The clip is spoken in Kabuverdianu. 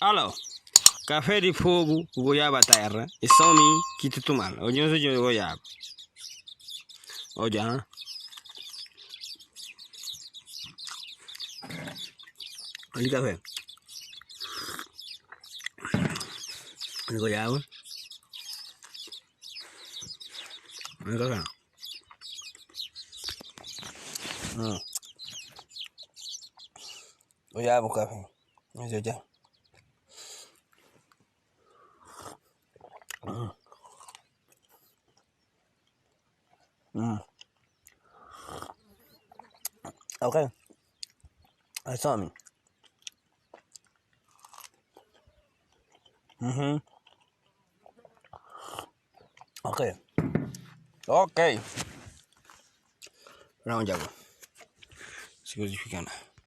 Alo, kafé di fogu ku goiaba terra e só mi ki ta tumal. Odja nhos odja goiaba. Odja, ha? Ali kafé. Ali goiaba. Ali kafé. Goiaba kafé. Nhos odja. Ok. É só mi. Ok. Ok. Não, Diago. Se crucificando.